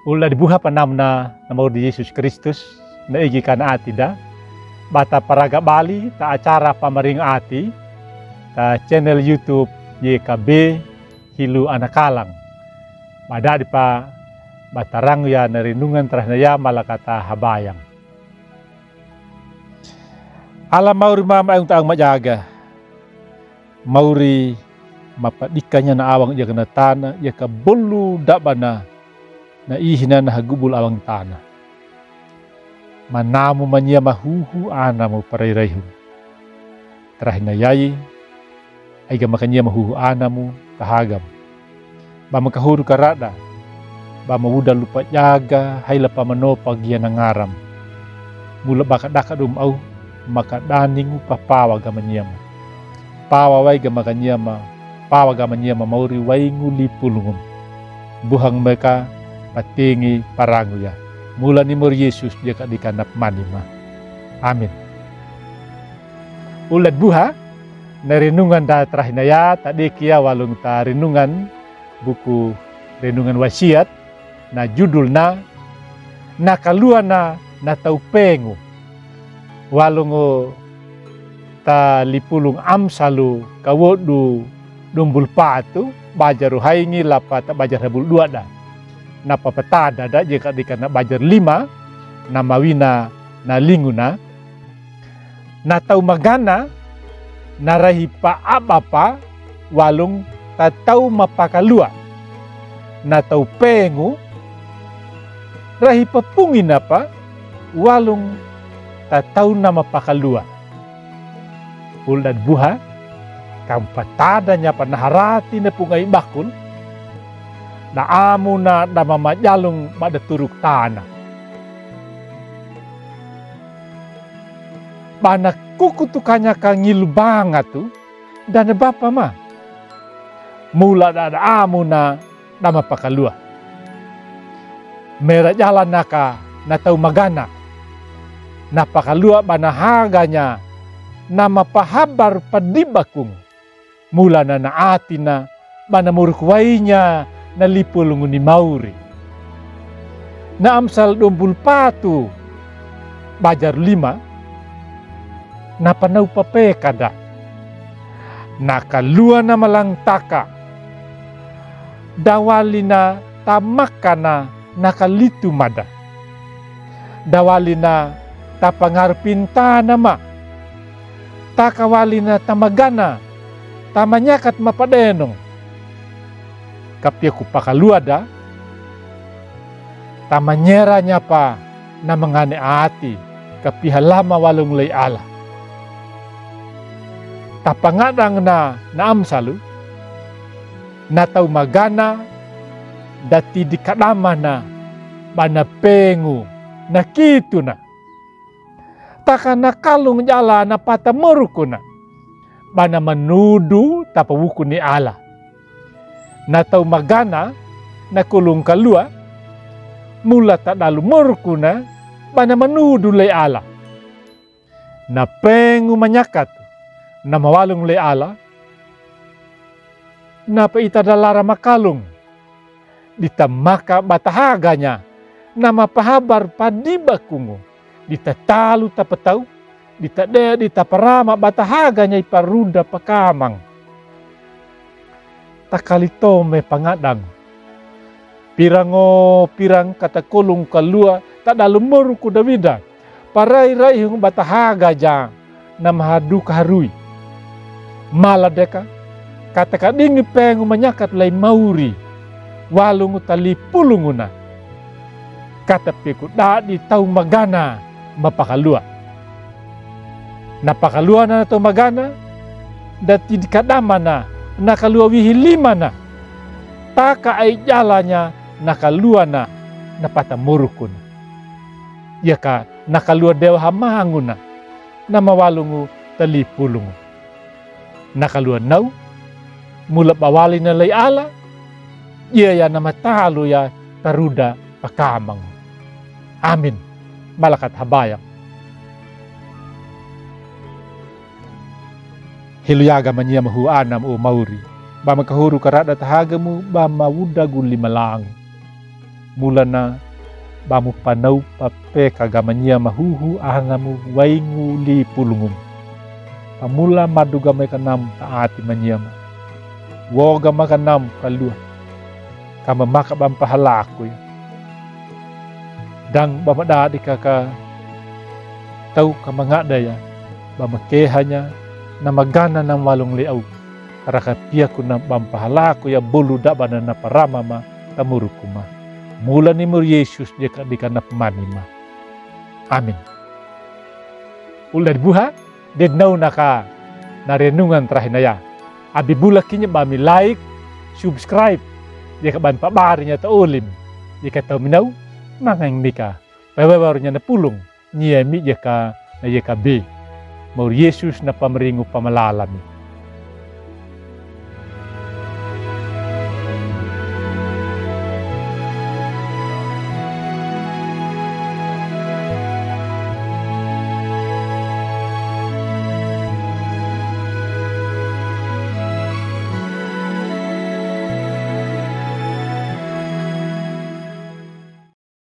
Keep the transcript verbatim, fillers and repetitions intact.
Ul dadi buha panamna na mauri di Yesus Kristus, na igi kana ati da. Bata paraga bali ta acara pamaring ati ta channel YouTube Y K B Hilu Anakalang. Ba dadi pa bata rangu ya na renungan tarahi na ya malakata habayang. Ala mauri mama aung ta aung majaga. Mauri mapadikanya na awang jaga na tana, jaga bolu dabana na ihina na hagubul awang tana. Manamu manyia mahuhu anamu parai-raihung. Tarahi na yai, ai ga makanyia mahuhu anamu tahagam. Ba makahoru karada, ba mawuda lupa jaga, haila pa manopa gia na ngaram. Mula ba kadaka dum au, makadaningu papawa ga manyia ma. Pawa wai ga makanyia ma, pawa ga manyia ma mauri waingu lipulungum. Buhang meka patingi parangu ya. Mula ni mauri Yesus dia kadika nap mani ma. Amin. Ul dadi buha, na renungan da tarahi na ya, ta deki ya walung ta renungan, buku renungan Wasiat, na judul na, na kalua na, na tau pengu. Walung ta lipulung Amsalu kawodu dumbul patu, bajar haingi lapa ta bajar habul dua da. Na papatada da, jika dika na bajar lima, na mawina na lingu na. Na tau magana, na rahi pa abapa, walung ta tau mapakalua. Na tau pengu, rahi pa pungina pa, walung ta tau na mapakalua. Ul dadi buha, kam patada nya pa na harati na pungai bakul, na amu na da mamajalung ba da turuk tana. Ba na kukutukanya ka ngilu bangatu, da na bapa ma. Mula da da amu na da mapakalua. Mera jala na ka na tau magana. Na pakalua ba na haganya na mapahabar pa dibakungu. Mula na na ati na ba na muruk wainya na lipulungu ni mauri. Na Amsal dumbul patu bajar lima, na panau papeka da. Na kalua na malangtaka. Da wali na ta maka na na kalitu mada. Da wali na ta pangarpin tana ma. Ta ka wali na ta magana, ta manyakat mapadenong. Ka pia ku pakalua da, ta manyera nya pa na mangane ati, ka pia halama walung lei ala. Ta pangadang na na Amsalu, na tau magana, da tidi kadama na, ba na pengu, na kitu na. Ta ka na kalung jala na pata moruku na, ba na manudu ta pa wuku ni ala. Na tau magana, na kulung kalua, mula ta dalu moruku na, ba na manudu lei ala. Na pengu manyakat, na mawalung lei ala, na pa ita da lara makalung, di ta maka ba ta haganya, na mapahabar pa dibakungu, di ta talu ta patau, di ta de, di ta parama ba ta haganya i paruda pakamang. Ta kalitome pangadang. Pirang o pirang kata kolong kalua, ta dalu moruku da wida. Parai raihung ba ta hagaja na mahadu kaharui. Mala deka, kata kadingi pengu manyakat lai mauri, walungu ta lipulungu na. Kata peku dadi tau magana mapakalua. Na pakalua na tau magana, da tidi kadama na, na kalua wihi lima na. Ta ka ai jala nya na kalua na, na pata moruku na. Ia ka na kalua dewa hamangu na, na mawalungu ta lipulungu. Na kalua nau, mula ba wali na lai ala, ia ya na matalu ya taruda pakamangu. Amin. Malakat habayang. Helu yaga manyia mahu anam o mauri. Ba makahuru karada tahagamu, ba mawuda gu lima langu. Mula na ba mo panau pa pe ka gama nyiama huhu ahangamu waingu li pulungum. Pamula madu gama i kanam ta ati manyiama. Wo gama i kanam ka lua. Ka mamaka bampa halaku ya. Dang ba madadi kaka tau ka mangada ya. Ba makeha nya na magana na malung le au. Raka piaku na bampa halaku ya bolu daba na na parama ma tamuruku ma. Mula ni mur Yesus deka deka na pamani ma. Amin. Ula di buha, de nau naka na renungan tarahi na ya. Abi bula kinya ba mi like, subscribe, deka ba mi pabari nya ta olim, deka tau mi nau, mangang nika. Pewe waru nya na pulung, nia mi deka na deka be. Mur Yesus na pamaringu pamalala mi.